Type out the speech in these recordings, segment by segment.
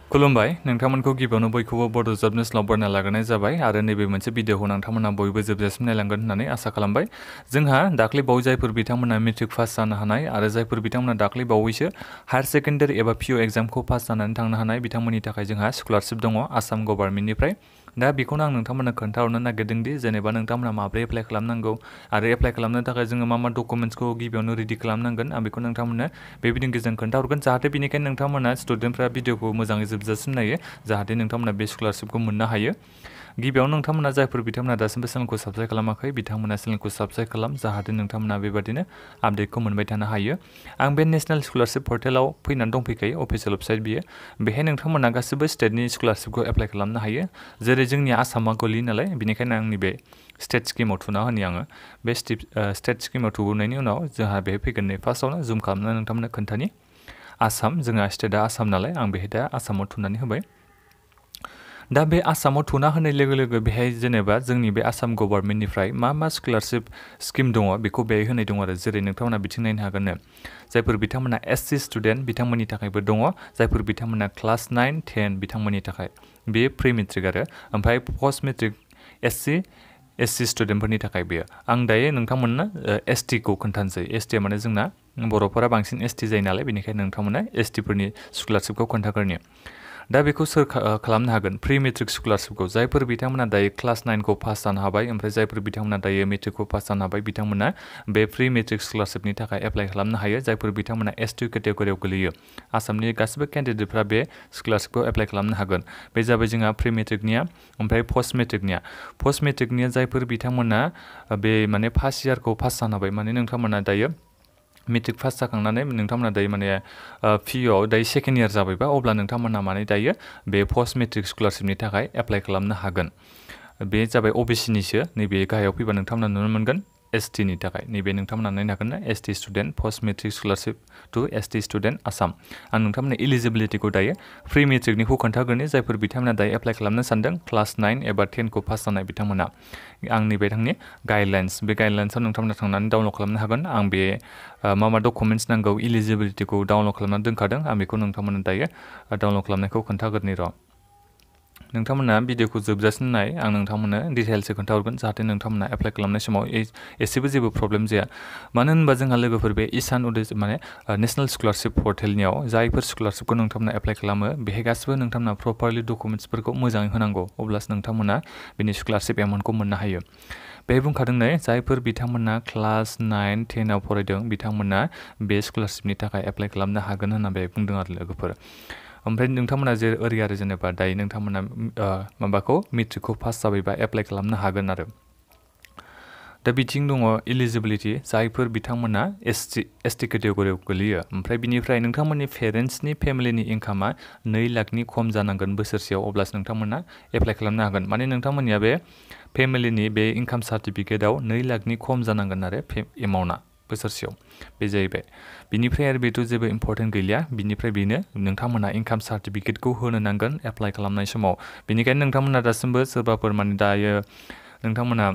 खुलुमबाय नोंथांमोनखौ गिबियावनो बयखौबो बड' जब निउसआव बरायना लाग्रोनाय जाबाय आरो नैबे मोनसे भिडिअखौ नोंथांमोना बयबो जोबजासिम नायलांगोन होननानै आसा खालामबाय। जोंहा दाख्लै बावै जायफोर बिथांमोना मेट्रिक पास जानो हानाय आरो जायफोर बिथांमोना दाख्लै बावैसो हायार सेकेन्डारि एबा पिइउ एग्जामखौ पास जानानै थांनो हानाय बिथांमोननि थाखाय जोंहा स्कलारशिप दङ आसाम गभर्नमेन्टनिफ्राय। दा बेखौनो आं नोंथांमोननो खोन्थाहरनो नागिरदों दि जेनेबा नोंथांमोना माब्रै एप्लाइ खालामनांगौ आरो एप्लाइ खालामनो थाखाय जोङो मा डकुमेन्ट्सखौ गिबियावनो रेडि खालामनांगोन आं बेखौ नोंथांमोननो बे भिडिअनि गेजेरजों खोन्थाहरगोन जाहाथे बेनिखायनो नोंथांमोना स्टुडेन्टफ्रा भिडिअखौ मोजाङै जोबजासिम नायो जाहाथे नोंथांमोना बे स्कलारशिपखौ मोननो हायो। गिबियावनो नोंथांमोना जायफोर बिथांमोना दासिमबो चेनेलखौ साबस्क्राइब खालामाखै बिथांमोना चेनेलखौ साबस्क्राइब खालाम जाहाथे नोंथांमोना बेबादिनो आपडेटखौ मोनबाय थानो हायो। आं बे नेशनेल स्कलारशिप पर्टेलाव फैनानै दंफैखायो अफिसियेल वेबसाइट बियो। बेहाय नोंथांमोना गासिबो स्टेटनि स्कलारशिपखौ एप्लाइ खालामनो हायो। जेरै जोंनि आसामा गोलैयो नालाय बेनिखायनो आंनि बे स्टेट स्किमाव थुना होनि आङो। बे स्टेट स्किमाव थुनायनि उनाव जोंहा बेहाय फैगोन नै फार्स्टआवनो जुम खालामनानै नोंथांमोननो खोन्थानि आसाम जोंहा स्टेटआ आसाम नालाय आं बेहाय दा आसामाव थुनानै होबाय। दा बे आसामाव थुना होनाय लोगो लोगो बेहाय जेनेबा जोंनि बे आसाम गभर्नमेन्टनिफ्राय मा स्कलारशिप स्किम दङ बेखौ बेहाय होनाय दङ आरो जेरै नोंथांमोना बिथिं नायनो हागोननो जायफोर बिथांमोना एससि स्टुडेन्ट बिथांमोननि थाखायबो दङ जायफोर बिथांमोना क्लास 9, 10 बिथांमोननि थाखाय बे प्रि मेट्रिक आरो ओमफ्राय पस्ट मेट्रिक एससि स्टुडेन्टफोरनि थाखाय बेयो। आं दायो नोंथांमोननो एसटिखौ खोन्थानोसै। एसटिआ माने जोंना बर'फोरा बांसिन एसटि जायो नालाय बेनिखायनो नोंथांमोना एसटिफोरनि स्कलारशिपखौ खोन्थाग्रोनि। दा बेखौ सोर खालामनो हागोन प्रि मेट्रिक स्कलारशिपखौ जायफोर बिथांमोना दायो क्लास 9खौ पास जानो हाबाय ओमफ्राय जायफोर बिथांमोना दायो मेट्रिकखौ पास जानो हाबाय बिथांमोना बे प्रि मेट्रिक स्कलारशिपनि थाखाय एप्लाइ खालामनो हायो जायफोर बिथांमोना एसटि केटेगरियाव गोलैयो। आसामनि गासिबो केन्डिडेटफ्रा बे स्कलारशिपखौ एप्लाइ खालामनो हागोन। बे जाबाय जोंहा प्रि मेट्रिकनिया ओमफ्राय पस्ट मेट्रिकनिया जायफोर बिथांमोना बे माने फार्स्ट इयारखौ पास जानो हाबाय माने नोंथांमोना दायो मेट्रिक पास जाखांनानै नोंथांमोना दायो माने पिइउआव दायो सेकेन्ड इयार जाबायबा अब्ला नोंथांमोना माने दायो बे पस्ट मेट्रिक स्कलारशिपनि थाखाय एप्लाइ खालामनो हागोन। बे जाबाय अबिसिनिसो नैबे गाहायाव फैबा नोंथांमोना नुनो मोनगोन एसटिनि थाखाय नैबे नोंथांमोना नायनो हागोन ना ST student post matric scholarship to ST student Assam. आं नोंथांमोननो इलिजिबिलिटिखौ दायो प्रि मेट्रिकनिखौ खोन्थाग्रोनि जायफोर बिथांमोना दायो एप्लाइ खालामनो सानदों क्लास 9 एबा 10खौ पास जानाय बिथांमोना। आंनि बे थांनि गाइडलाइन्स बे गाइडलाइन्सआव नोंथांमोना थांनानै डाउनलड खालामनो हागोन। आं बे मा डकुमेन्ट्स नांगौ इलिजिबिलिटिखौ डाउनलड खालामनानै दोनखादों आं बेखौ नोंथांमोननो दायो डाउनलड खालामनायखौ खोन्थाग्रोनि र'। नोंथांमोना भिडिअखौ जोबजासिम नाय आं नोंथांमोननो डिटेल्सै खोन्थाहरगोन जाहाथे नोंथांमोना एप्लाइ खालामनाय समाव एसेबो जेबो प्रब्लेम जाया। मानो होनबा जोंहा लोगोफोर बे ईशान उदय माने नेशनेल स्कलारशिप पर्टेलनियाव जायफोर स्कलारशिपखौ नोंथांमोना एप्लाइ खालामो बेहाय गासिबो नोंथांमोना प्रपारलि डकुमेन्ट्सफोरखौ मोजाङै होनांगौ अब्लासो नोंथांमोना बेनि स्कलारशिप एमाउन्टखौ मोननो हायो। बेहाय बुंखादों नै जायफोर बिथांमोना क्लास 9, 10आव फरायदों बिथांमोना बे स्कलारशिपनि थाखाय एप्लाइ खालामनो हागोन होनना बेहाय बुंदों आरो लोगोफोर। ओमफ्राय नोंथांमोना ओरै आरो जेनेबा दायो नोंथांमोना माबाखौ मेट्रिकखौ पास जाबायबा एप्लाइ खालामनो हागोन आरो। दा बिथिं दङ इलिजिबिलिटि जायफोर बिथांमोना एसटि केटेगरियाव गोलैयो ओमफ्राय बिनिफ्राय नोंथांमोननि पेरेन्टसनि फेमिलिनि इनकामा 2 लाखनि खम जानांगोन बोसोरसेयाव अब्लासो नोंथांमोना एप्लाइ खालामनो हागोन। माने नोंथांमोननिया बे फेमिलिनि बे इनकाम सार्टिफिकेटआव 2 लाखनि खम जानांगोन आरो एमाउन्टआ बोसोरसेयाव बे जाहैबाय। बिनिफ्राय आरो बेथ' जेबो इम्परटेन्ट गैलिया बिनिफ्राय बेनो नोंथांमोना इनकाम सार्टिफिकेटखौ होनो नांगोन एप्लाइ खालामनाय समाव। बेनिखायनो नोंथांमोना दासिमबो सोरबाफोर माने दायो नोंथांमोना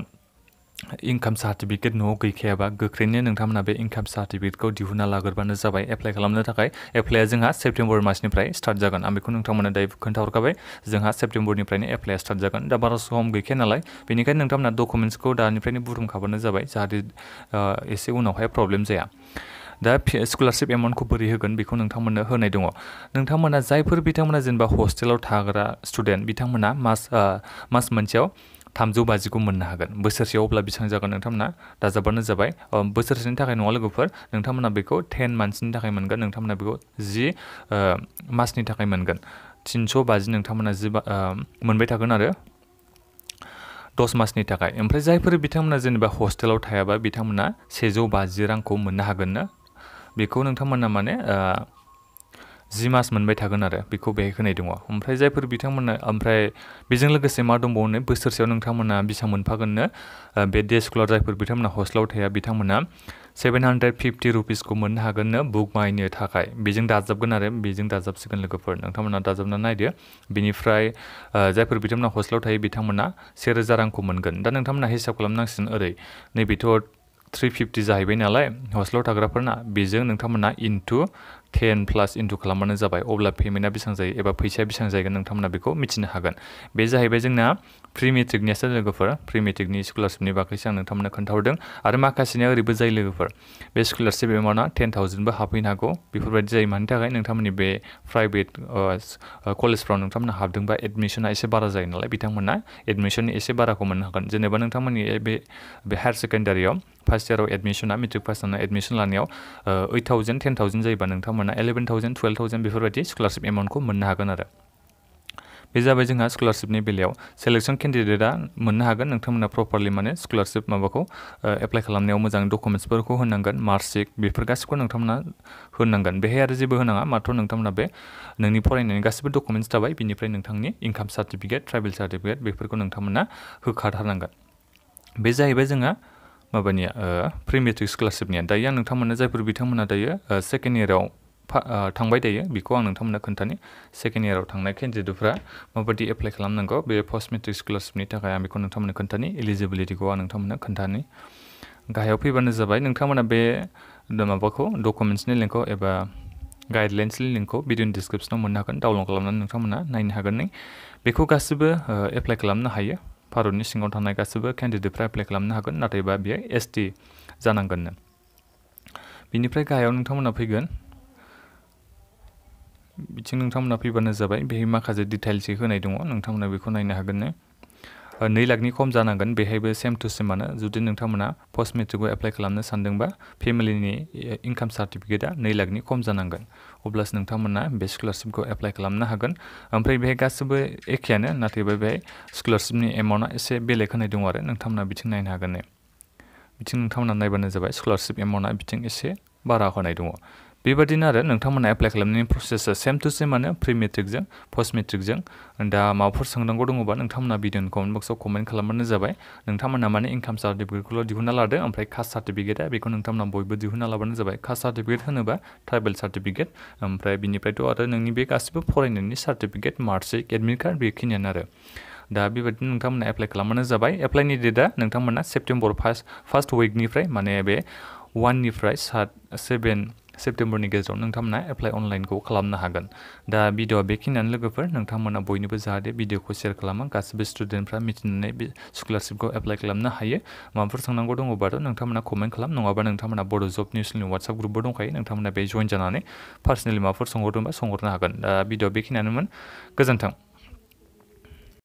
इनकाम सार्टिफिकेट न'आव गैखायाबा गोख्रैनो नोंथांमोना बे इनकाम सार्टिफिकेटखौ दिहुनना लाग्रोबानो जाबाय एप्लाइ खालामनो थाखाय। एप्लाइआ जोंहा सेप्तेम्बर मासनिफ्राय स्टार्ट जागोन आं बेखौ नोंथांमोना दायो खोन्थाहरखाबाय जोंहा सेप्तेम्बरनिफ्रायनो एप्लाइआ स्टार्ट जागोन। दा बारा सम गैखाया नालाय बेनिखायनो नोंथांमोना डकुमेन्ट्सखौ दानिफ्रायनो बुथुमखाबानो जाबाय जाहाथे एसे उनावहाय प्रब्लेम जाया। दा स्कलारशिप एमाउन्टखौ बोरै होगोन बेखौ नोंथांमोननो होनाय दङ। नोंथांमोना जायफोर बिथांमोना जेनेबा हस्टेलाव थाग्रा स्टुडेन्ट बिथांमोना मास मोनसेयाव 350खौ मोननो हागोन बोसोरसेयाव अब्ला बेसेबां जागोन नोंथांमोना दाजाबबानो जाबाय। बोसोरसेनि थाखाय नङा लोगोफोर नोंथांमोना बेखौ 10 मान्थसनि थाखाय मोनगोन नोंथांमोना बेखौ 10 मासनि थाखाय मोनगोन 350 नोंथांमोना मोनबाय थागोन आरो 10 मासनि थाखाय। ओमफ्राय जायफोर बिथांमोना जेनेबा हस्टेलाव थायाबा बिथांमोना 150 रांखौ मोननो हागोन ना बेखौ नोंथांमोना माने 10 मास मोनबाय थागोन आरो बेखौ बेहाय होनाय दङ। ओमफ्राय जायफोर बिथांमोना ओमफ्राय बेजों लोगोसे मा दंबावो बोसोरसेयाव नोंथांमोना बेसेबां मोनफागोननो बे डे स्कलार जायफोर बिथांमोना हस्टेलाव थाया बिथांमोना 750 रुपिसखौ मोननो हागोननो बुक बायनो थाखाय। बेजों दाजाबगोन आरो बेजों दाजाबसिगोन लोगोफोर नोंथांमोना दाजाबना नायदो। बिनिफ्राय जायफोर बिथांमोना हस्टेलाव थायो बिथांमोना 1000 रांखौ मोनगोन। दा नोंथांमोना हिसाब खालामनांसिगोन ओरै नैबेथ' 350 जाहैबाय नालाय हस्टेलाव थाग्राफोरना बेजों नोंथांमोना इनटु 10 प्लास इनटु खालामबानो जाबाय अब्ला पेमेन्टआ बेसेबां जायो एबा फैसाया बेसेबां जागोन नोंथांमोना बेखौ मिथिनो हागोन बे जाहैबाय जोंना प्रि मेट्रिकनियासो लोगोफोर प्रि मेट्रिकनि स्कलारशिपनि बागैसो आं नोंथांमोननो खोन्थाहरदों आरो माखासेनिया ओरैबो जायो लोगोफोर बे स्कलारशिप एमाउन्टआ 10,000बो हाबफैनो हागौ बेफोरबायदि जायो मानि थाखाय नोंथांमोननि बे प्राइभेट कलेजफ्राव नोंथांमोना हाबदोंबा एडमिसना एसे बारा जायो नालाय बिथांमोना एडमिसननि एसे बाराखौ मोननो हागोन जेनेबा नोंथांमोननि बे हायार सेकेन्डारियाव फार्स्ट इयाराव एडमिसना मेट्रिक पास जाना एडमिसन लानायाव 8,000 10,000 जायोबा नोंथांमोना 11,000 12,000 बेफोरबायदि स्कलारशिप एमाउन्टखौ मोननो हागोन आरो बे जाबाय जोंहा स्कलारशिपनि बेलायाव सेलेक्सन केन्डिडेटआ मोननो हागोन नोंथांमोना प्रपारलि माने स्कलारशिप माबाखौ एप्लाइ खालामनायाव मोजां डकुमेन्ट्सफोरखौ होनांगोन मार्कशिट बेफोर गासिबो नोंथांमोना होनांगोन बेहाय आरो जेबो होनाङा मात्र नोंथांमोना बे नोंनि फरायनायनि गासिबो डकुमेन्ट्स थाबाय बिनिफ्राय नोंथांनि इनकाम सार्टिफिकेट ट्राइबेल सार्टिफिकेट बेफोरखौ नोंथांमोना होखाथारनांगोन बे जाहैबाय जोंहा माबानिया प्रि मेट्रिक स्कलारशिपनिया दायो आं नोंथांमोननो जायफोर बिथांमोना दायो सेकेन्ड इयाराव थांबाय दायो बेखौ आं नोंथांमोननो खोन्थानि सेकेन्ड इयाराव थांनाय केन्डिडेटफ्रा माबायदि एप्लाइ खालामनांगौ बे पस्ट मेट्रिक स्कलारशिपनि थाखाय आं बेखौ नोंथांमोननो खोन्थानि एलिजिबिलिटिखौ आं नोंथांमोननो खोन्थानि गाहायाव फैबानो जाबाय नोंथांमोना बे माबाखौ डकुमेन्ट्सनि लिंकखौ एबा गाइडलाइन्सनि लिंकखौ भिडिअनि डिसक्रिपसनाव मोननो हागोन डाउनलड खालामनानै नोंथांमोना नायनो हागोन बेखौ गासिबो एप्लाइ खालामनो हायो भारतनि सिङाव थानाय गासिबो केन्डिडेटफ्रा एप्लाइ खालामनो हागोन नाथायबा बेयो ST जानांगोननो बिनिफ्राय गाहायाव नोंथांमोना फैगोन बिथिं नोंथांमोना फैबानो जाबाय बेहाय माखासे डिटेल्स होनाय दङ नोंथांमोना बेखौ नायनो हागोन 2 लाखनि खम जानांगोन बेहायबो सेम टु सेमानो जुदि नोंथांमोना पस्ट मेट्रिकखौ एप्लाइ खालामनो सानदोंबा फेमिलिनि इनकाम सार्टिफिकेटआ 2 लाखनि खम जानांगोन अब्लासो नोंथांमोना बे स्कलारशिपखौ एप्लाइ खालामनो हागोन ओमफ्राय बेहाय गासिबो एखेयानो नाथायबा बेहाय स्कलारशिपनि एमाउन्टआ एसे बेलेग होनाय दङ आरो नोंथांमोना बिथिं नायनो हागोन बिथिं नोंथांमोना नायबानो जाबाय स्कलारशिप एमाउन्टआ बिथिं एसे बारा होनाय दङ बेबायदिनो आरो नोंथांमोना एप्लाइ खालामनायनि प्रसेसआ सेम टु सेमानो प्रि मेट्रिकजों पस्ट मेट्रिकजों दा माबाफोर सोंनांगौ दङबा नोंथांमोना भिडिअनि कमेन्ट बक्सआव कमेन्ट खालामबानो जाबाय नोंथांमोना माने इनकाम सार्टिफिकेटखौल' दिहुनना लादो ओमफ्राय कास्ट सार्टिफिकेटआ बेखौ नोंथांमोना बयबो दिहुनना लाबानो जाबाय कास्ट सार्टिफिकेट होनोबा ट्राइबेल सार्टिफिकेट ओमफ्राय बिनिफ्रायथ' आरो नोंनि बे गासिबो फरायनायनि सार्टिफिकेट मार्कशिट एडमिट कार्ड बेखिनियानो आरो दा बेबायदिनो नोंथांमोना एप्लाइ खालामबानो जाबाय एप्लाइनि डेटआ नोंथांमोना सेप्तेम्बर फार्स्ट उइकनिफ्राय माने बे 1निफ्राय 7 सेप्तेम्बरनि गेजेराव नोंथांमोना एप्लाइ अनलाइनखौ खालामनो हागोन दा भिडिअआ बेखिनियानो लोगोफोर नोंथांमोना बयनिबो जाहाथे भिडिअखौ शेयार खालामो गासिबो स्टुडेन्टफ्रा मिथिनानै बे स्कलारशिपखौ एप्लाइ खालामनो हायो माबाफोर सोंनांगौ दङबाथ' नोंथांमोना कमेन्ट खालाम नङाबा नोंथांमोना बर' जब निउसनि वाट्सएप ग्रुपबो दंखायो नोंथांमोना बे जइन जानानै पार्सनेलि माबाफोर सोंहरदोंबा सोंहरनो हागोन दा भिडिअआ बेखिनियानोमोन गोजोन्थों